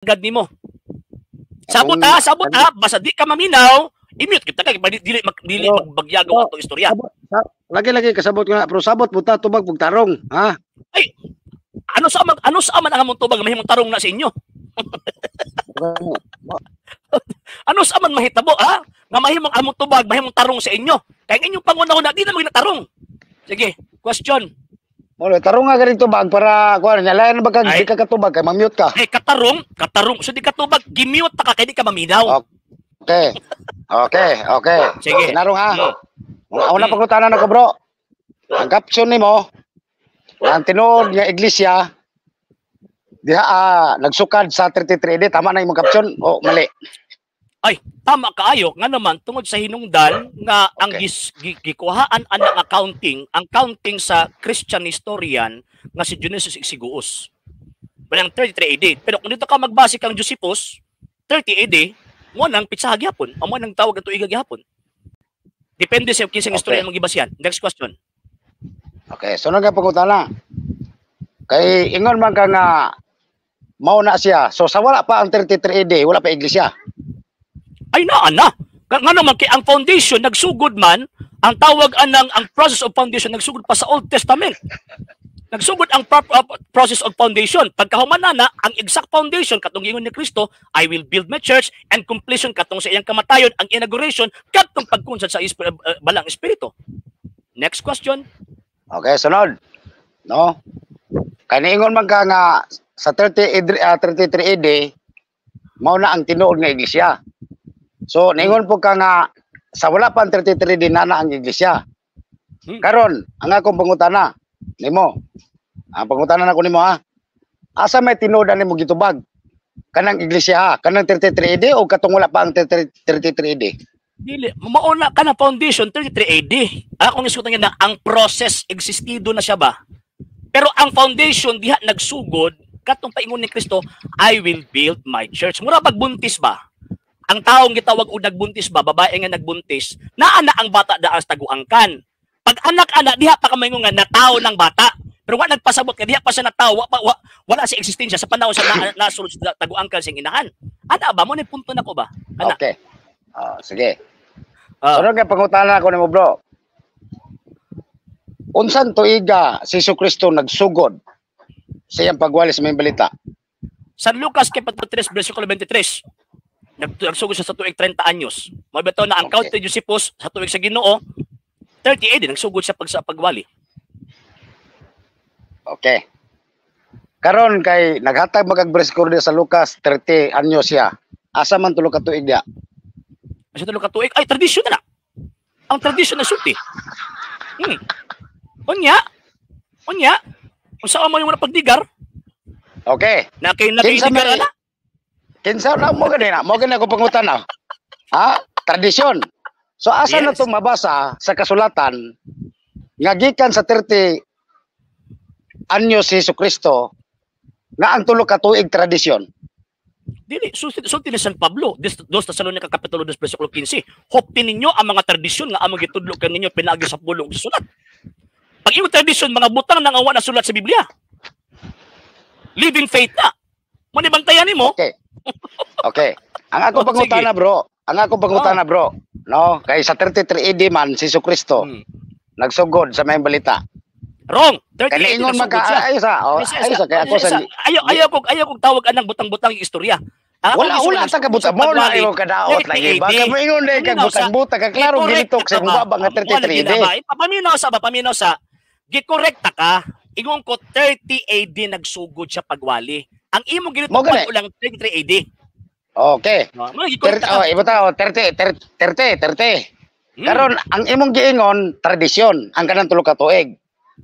Agad nimo. Sabot ha, sabot ha, basta di ka maminaw, i-mute kita kay dili mag, dili magbagyagaw atong istorya. Sabot, lagi lagi kasabot ko na, pero sabot buta tubag pug tarong, ha? Ay, ano sa man ang among tubag mahimong tarong na sa inyo? Ano sa man mahitabo ha? Nga mahimong among tubag mahimong tarong sa inyo. Kay ang inyong pangunahuna di na maginatarong. Sige, question. Mo tarong nga ganing tubag para kuan nyalayan na ba kag di ka katubag kay ma-mute ka. Ay, katarong, katarong. So di katubag, gi-mute ta ka kay di ka maminaw. Okay. Okay. Sige. Tinarong ha. Ang una pangutana nako, bro. Ang caption nimo, ang tinuod nga iglesia diha nagsukad sa 33 AD, tama na imong caption o mali? Ay, tama kaayo nga naman tungod sa hinungdan nga ang gikuhaan ana nga counting, ang counting sa Christian historian nga si Dionysius Exiguus. Walang 33 AD. Pero kung dito ka magbase kang Josephus, 30 AD, mo nang pitsaha gyapon, amo nang tawag ang tuiga gyapon. Depende sa kinsang istorya mong gibasihan. Next question. Okay, sunod nga pangutana. Kay ingon man ka nga mao na siya. So sa wala pa ang 33 AD, wala pa iglesia. Ay, naa na. Nga naman kay ang foundation nagsugod man, ang tawag anang ang process of foundation nagsugod pa sa Old Testament. Nagsugod ang process of foundation. Pagkahuman na na, ang exact foundation katong giingon ni Kristo, "I will build my church," and completion katong sa iyang kamatayon, ang inauguration katong pagkunsad sa balang espiritu. Next question. Okay, sunod. No? Kay niingon man ka nga sa 30 AD, 33 AD mao na ang tinuod nga iglesia. So niingon po ka nga sa wala pa ang 33 AD na na ang iglesia. Karon, ang akong pangutana nimo. Ang pangutana nako nimo ha. Asa may tinuod nimo gitubag? Kanang iglesia ha, kanang 33 AD o katong wala pa ang 33 AD? Dili, mauna ka na foundation 33 AD. Akong isutan nga na ang process existido na siya ba? Pero ang foundation diha nagsugod katong paingon ni Kristo, "I will build my church." Mura pagbuntis ba? Ang taong gitawag og nagbuntis ba, babae nga nagbuntis, naa na ang bata daan sa taguangkan. Pag anak-anak diha pa ka maingon nga natawo ng bata. Pero wa nagpasabot nga diha pa siya natawo, wa, wa, wala si existensya sa panahon sa nasulod sa taguangkan sa inahan. Ana ba mo ni punto nako ba? Ana. Okay. Ah, sige. Sunod nga pangutana ako nimo, bro. Unsan tuiga si Jesu nagsugod sa iyang pagwali sa maayong balita? San Lucas Kapitulo 3 versikulo 23. Nagsugod siya sa tuig 30 anyos. Mao bitaw na ang count ni Josephus sa tuig sa Ginoo 30 AD nagsugod siya pag sa pagwali. Okay. Karon kay naghatag magag bersikulo sa Lucas 30 anyos siya. Asa man tulo ka tuig diya? Asa tulo ka tuig? Ay, tradisyon na na. Ang tradisyon na sulti. Unya. Unya. Unsa mo yung mga pagdigar? Okay. Na kay na kay Kinsa digar ana? Kinsa na mo gani na? Mo gani ako pangutana. Ha? Tradisyon. So asa na to mabasa sa kasulatan nga gikan sa 30 anyos si Jesu Kristo nga ang tulo ka tuig tradisyon? Dili, sulti, sulti ni San Pablo, 2 Tesalonica Kapitulo 2 versikulo 15. Hopti ninyo ang mga tradisyon nga among gitudlo kaninyo pinaagi sa pulong sa sulat. Pag iyong tradisyon, mga butang nang awa na sulat sa Biblia. Living faith na. Mo ni bantayan nimo. Okay. Okay. Ang ako Oh, pangutana, bro, ang ako pangutana, bro, no, kay sa 33 AD man si Jesu Kristo nagsugod sa maayong balita. Wrong. 30 Kay AD niingon man ka nagsugod siya. ay sa oh, Ay, ay sa kay ako sa ayaw ko ayaw kong tawag anang butang-butang yung istorya. Ang Wala akong wala istorya, ta ka butang mo na imo kadaot 30 lagi ba AD. ka moingon dai kag Paminaw sa- butang-butang ka klaro Gikorek gilitok sa ka ba? baba nga Wala 33 AD. gina ba? Paminaw sa ba? Paminaw sa. Gikorekta ka. Ingon ko 30 AD nagsugod siya pagwali. Ang imong Mo gilitok gani. pa lang 33 AD. Okay. No, mo gikorek Oh, ka. ibo ta oh, 30 30 30 30. Karon ang imong giingon tradisyon ang kanang tulo ka tuig.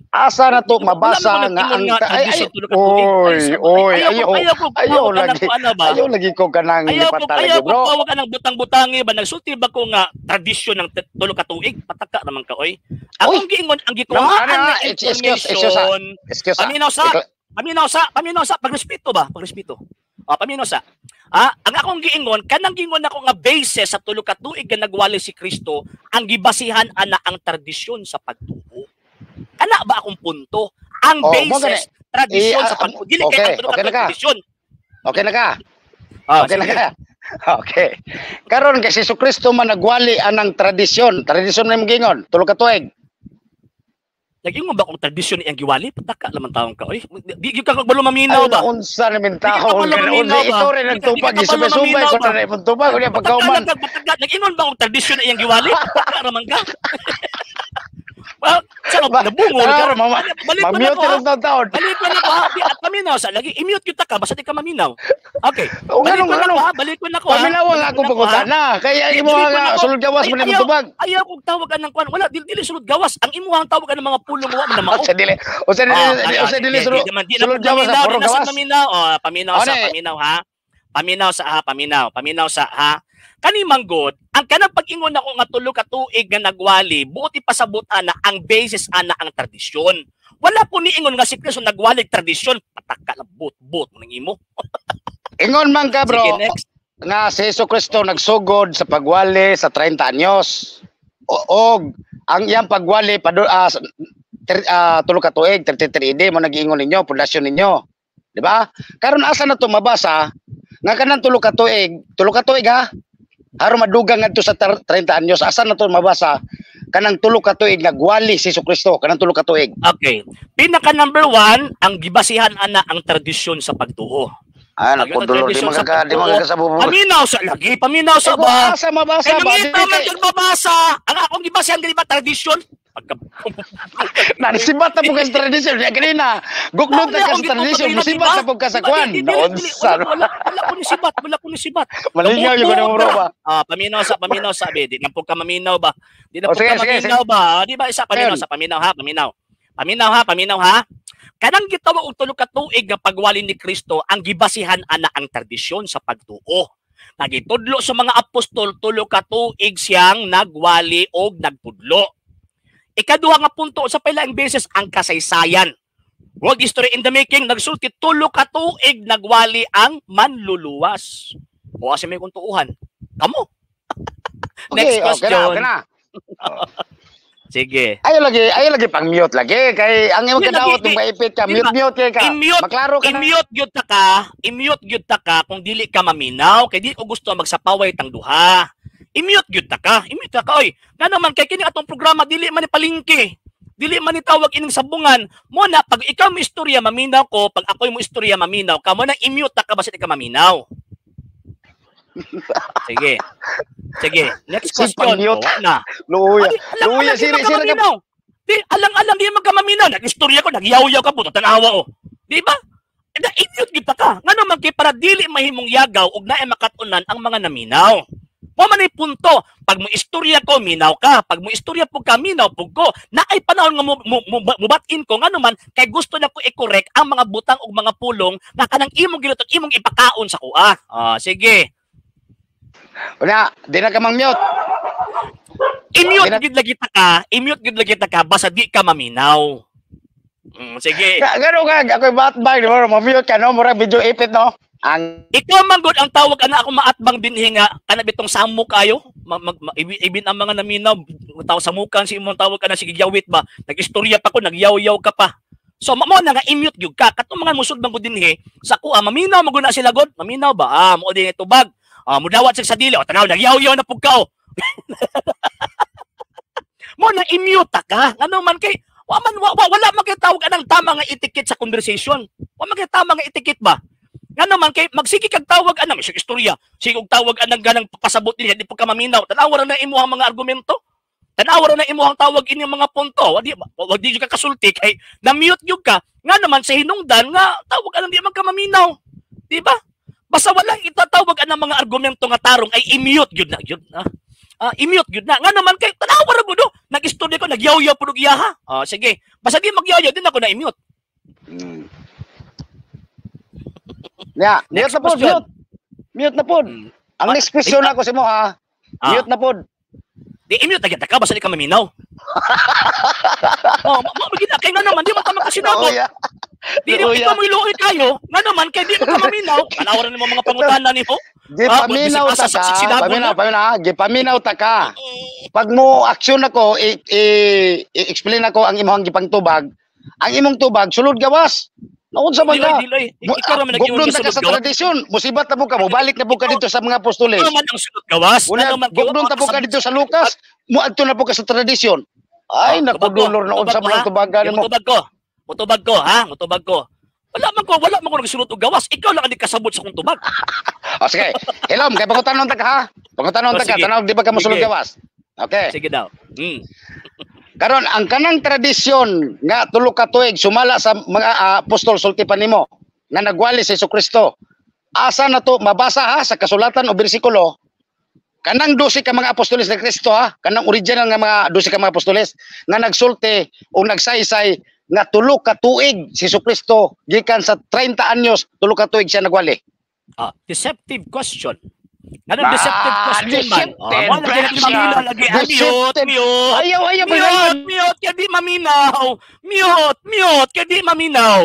Asa na to mabasa Wala nga mo ang nag-ingon nga ay ay tradisyon tulo ka tuig. oy oy Ayaw ayaw ko ayaw ko ayaw tawag anang lagi ano ba? ayaw lagi ko kanang Ayaw ko lipata ayaw lagi, ko bro. tawag anang butang-butangi ba, nagsulti ba ko nga tradisyon ng tulo ka tuig? Pataka naman ka oy. Ang Uy. akong giingon ang No, gikuhaan ano, na excuse, excuse, ah. information. Excuse ah. Paminaw sa paminaw sa paminaw sa pagrespeto ba? Pagrespeto. Ah, paminaw sa. Ah, ang akong giingon kanang giingon ako nga basis sa tulo ka tuig nga nagwali si Kristo, ang gibasihan ana ang tradisyon sa pagtuo. Ana ba akong punto? Ang Oh, mo basis tradisyon Eh, sa pagtuo. Dili kay okay, ang tulo ka okay na tuig ka. tradisyon. Okay na ka. Ah, Okay na sige. ka? Okay. Karon kay si Kristo man nagwali anang tradisyon. Tradisyon na imong giingon, tulo ka tuig. Nag-ingon ba kung tradisyon iyang giwali? Pataka laman taong ka. Oy, di gyud ka kabalo maminaw Ay, ba? unsa na min Di ka tawo kabalo maminaw ba? ito rin Di nagtupag ka kabalo isubay-subay maminaw ko ba? na imong tubag unya Pataka pagkauman. lang ka, pataka. Nag-ingon ba kung tradisyon iyang giwali? Pataka raman ka. Well, sa nabungol ka. Ah, mama, Balik pa na ma-mute ko ha. rin taon. Balik pa na ko ha. Di, at paminaw sa lagi. I-mute kita ka basta di ka maminaw. Okay. O Balik ganun pa na ganun. ko ha. Balik ko na ko ha. Paminaw ang Balik akong ko na ko, ha. pangutana. Kaya imo Dili ko na nga ko. sulod gawas Ay, mo na imong ayaw, tubag. Ayaw kong tawagan ng kwan. Wala, dili, dili sulod gawas. Ang imuhang tawagan ng mga pulong wa man na mao. Usa dili, usa dili, Ah, usa dili sulod di, di, di, sulod gawas sa paminaw, puro di na sa gawas. Paminaw, oh, paminaw sa Ano eh? Paminaw ha. Paminaw sa ha, paminaw, paminaw sa ha. Kani manggod, ang kanang pag-ingon nako nga tulo ka tuig nga nagwali, buot ipasabot ana ang basis ana ang tradisyon. Wala po niingon nga si Kristo nagwali tradisyon, pataka lang but-but mo nang imo. Ingon man ka, bro, Sige, next. Nga si Jesu Kristo nagsugod sa pagwali sa 30 anyos. O, og ang iyang pagwali pa tulo ka tuig, 33 AD mo nagiingon ninyo, pundasyon ninyo. Di ba? Karon asa na to mabasa nga kanang tulo ka tuig ha? Aron madugang ngadto sa 30 anyos, asa na to mabasa kanang tulo ka tuig nagwali si Jesu Kristo, kanang tulo ka tuig? Okay. Pinaka number one, ang gibasihan ana ang tradisyon sa pagtuo. Ah, Ang naku, dulo, di tradisyon sa magaka, di pagtuo. magakasabubog. Paminaw sa lagi, paminaw sa Eh, kung ba? asa mabasa Kaya ba? Di nangita man kay kag mabasa. Ang akong gibasihan gani ba tradisyon? Pagka Nasibat na po ka sa tradisyon. Ya, kanina, guknod na ka sa tradisyon. Musibat na po ka sa kwan. Naunsa. Wala, wala, wala ko ni sibat, wala ko ni sibat. Malingaw yung ganun bro ba? Ah, paminaw sa be, di na po ka maminaw ba? Di na O, po sige, ka sige, maminaw ba? Ah, di ba isa paminaw Ayun. sa paminaw ha, paminaw. Paminaw ha, paminaw ha. Kanang gitawag og tulo ka tuig nga pagwali ni Kristo, ang gibasihan ana ang tradisyon sa pagtuo. Nagitudlo sa mga apostol, tulo ka tuig siyang nagwali og nagtudlo. Ikaduha nga punto sa pailaing beses ang kasaysayan. World history in the making, nagsulti tulo ka tuig nagwali ang manluluwas. O asa may kung tuuhan? Kamo. Next Okay, okay na, question. okay na. Sige. Ayaw lagi pang mute lagi. Kay ang imong Di, kadawat lagi, nung maipit ka, di mute ba? mute kay ka. I-mute, Maklaro ka na. I-mute gyud ta ka, i-mute gyud ta ka kung dili ka maminaw, kay dili ko gusto magsapaway tang duha. I-mute gyud ta ka, i-mute ta ka oy. Nga naman kay kini atong programa dili man ni palingki. Dili man ni tawag ining sabungan. Mo na pag ikaw mo istorya maminaw ko, pag ako'y mo istorya maminaw ka, mo na i-mute ta ka basta di ka maminaw. Sige. Sige, next Sige, question. pang-mute. Oh, na. Luya. Ay, alang, Luya, alang, di siri, man ka siri ka. maminaw. Di, alang-alang, di man ka maminaw. Nag-istorya ko, nagyaw-yaw ka, buto, tanawa oh. Di ba? Eh, na idiot kita ka. Nga naman kay para dili mahimong yagaw ug naay makatunan ang mga naminaw. Mo man ay punto. Pag mo istorya ko, minaw ka. Pag mo istorya po ka, minaw pug ko. Naay panahon nga mubatin ko nga naman kay gusto na ko i-correct ang mga butang ug mga pulong na kanang imong gilutot imong ipakaon sa kuha. Ah, sige. Una, di na ka mang-mute. I-mute Di na- gid lagi ta ka, i-mute gid lagi ta ka basta di ka maminaw. Sige. Gano ka, ako'y batbag, di ba? Ma-mute ka, no? Murag video ipit, no? Ang Ikaw man gud ang tawag ana ako maatbang dinhi nga kana bitong samok kayo ibin ang mga naminaw taw samukan si imong tawag kana sige yawit ba, nag-istorya pa ko, nagyaw-yaw ka pa. So mo na nga i-mute gyud ka katong mga musud man gud dinhi sa kuha, maminaw man gud na sila god, maminaw ba, ah, mo din tubag, ah, mudawat sa dili o tanaw nagyaw-yaw na pug ka oh. Mo na i-mute ta ka ngano man kay wa man wala man kay tawag anang tama nga etiquette sa conversation, wa man kay tama nga etiquette ba. Nga naman kay magsige kag tawag anang isang istorya, sige og tawag anang ganang pasabot niya di po ka maminaw. Tan-awa ra na imuhang mga argumento. Tan-awa ra na imuhang tawag inyong mga punto. Wa di ka kasulti kay na-mute gyud ka. Nga naman sa hinungdan nga tawag anang di man ka maminaw. Di ba? Basta walang itatawag anang mga argumento nga tarong ay i-mute gyud na gyud na. Ah, i-mute gyud na. Nga naman kay tan-awa ra gud oh. Nag-istorya ko nagyaw-yaw pud og iyaha. Ah, sige. Basta di magyawyaw din ako na i-mute. Ya, mute Next na pod, question. mute. Mute na pod. Ang next question ako sa imo ha. Ah. Mute na pod. Di i-mute na kita ka basta di ka maminaw. Oh, mo gina kay nga naman di man ka makasinabot. Luya. Di di Luya. ikaw mo iluoy kayo, nga naman kay di man ka maminaw. Tanaw ra nimo mga pangutana nimo. Di Ah, paminaw bisag ta asa ka. sa sinabon Paminaw, na. paminaw, ha? Gi paminaw ta ka. Pag mo aksyon ako, i-explain ako ang imong gipangtubag. Ang imong tubag sulod gawas. Naunsa man Dili, ka? Dili. Ikaw raman nag-ingon Gugnon nga ta ka sulod sa gawas. Tradisyon. Musibat na po ka, mubalik na po ka dito sa mga apostoles. Ano man ang sulod gawas? Una, Ano man gugnon ta po ka dito sa Lucas, muadto na po ka sa tradisyon. Ay, Ah, naku, tubag ko, Dolor, naunsa tubag ko, man ang ha? tubagan mo. Mutubag ko. Mutubag ko, ha? Mutubag ko. Wala man ko nagsulod og gawas. Ikaw lang ang di kasabot sa kong tubag. O sige, hilom, kay pangutanon ta ka ha. Pangutanon O, ta ka, sige. tanaw di ba ka mosulod Sige. gawas? Okay. Sige daw. Karon ang kanang tradisyon nga 3 ka tuig sumala sa mga apostol, sulti pa nimo nga nagwali si Kristo. Asa na to mabasa ha sa kasulatan o bersikulo? Kanang 12 ka mga apostoles ni Kristo ha, kanang original nga mga 12 ka mga apostoles nga nagsulti o nagsaysay nga 3 ka tuig si Kristo gikan sa 30 anyos, 3 ka tuig siya nagwali. Ah, deceptive question. Anong deceptive Ah, question man? deceptive Oh, wala lagi question. maminaw lagi. Ah, mute, Deceptive. mute. Ayaw, ayaw, Mute, ayaw. Mute, kaya di maminaw. Mute, mute, kaya di maminaw.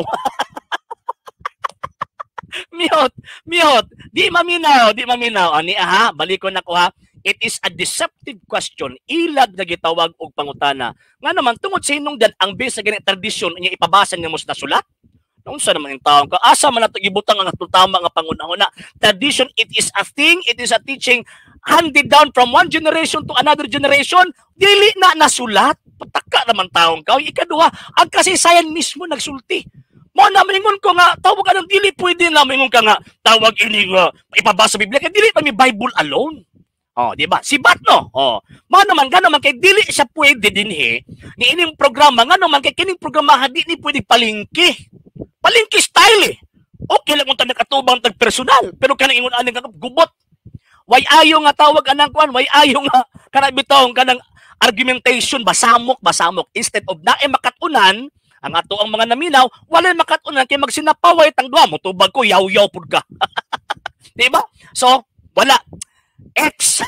Mute, mute, di maminaw, di maminaw. Ani aha, balikon nako ha. It is a deceptive question. Ilag na gitawag og pangutana. Nga naman, tungod sa hinungdan, ang base sa ganit tradisyon, niya ipabasa niya mo sa nasulat. Unsa naman yung taong ka? Asa man nato gibutang ang atong tama nga pangunahuna? Tradition, it is a thing, it is a teaching handed down from one generation to another generation. Dili na nasulat. Pataka naman taong ka. Ikaduha, ang kasaysayan mismo nagsulti. Mo na maingon ko nga tawag anong dili pwede na maingon ka nga tawag ini nga ipabasa sa Biblia kay dili pa mi Bible alone. Oh, di ba? Sibat no. Oh. Mao naman gano man kay dili siya pwede dinhi ni ining programa, ngano man kay kining programa di ni pwede palingki. Palingki style eh. Okay lang kung ta nakatubang tag personal, pero kanang ingon ani nga gubot. Way ayo nga tawag anang kuan, way ayo nga kanang bitaw kanang argumentation, basamok basamok instead of naay makatunan ang ato ang mga naminaw, walay makatunan kay magsinapaway tang duha, motubag ko, yaw-yaw pud ka. Di ba? So, wala. X.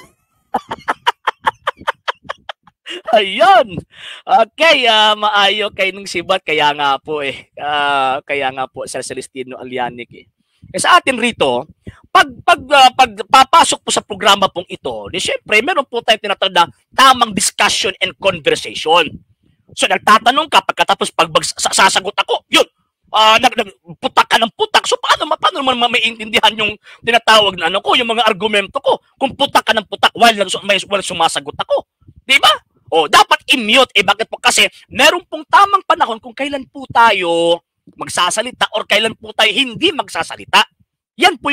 Ayun. Okay, maayo kay nung sibat kaya nga po eh. Kaya nga po Sir Celestino Alianic eh. Eh sa atin rito, pag papasok po sa programa pong ito, di syempre meron po tayong tinatawag na tamang discussion and conversation. So nagtatanong ka, pagkatapos pag sasagot ako, yun. Nag, nag putak ka ng putak. So paano naman maiintindihan yung tinatawag na ano ko, yung mga argumento ko kung putak ka ng putak while lang may while sumasagot ako? Di ba? O dapat i-mute. Eh bakit po? Kasi meron pong tamang panahon kung kailan po tayo magsasalita or kailan po tayo hindi magsasalita. Yan po.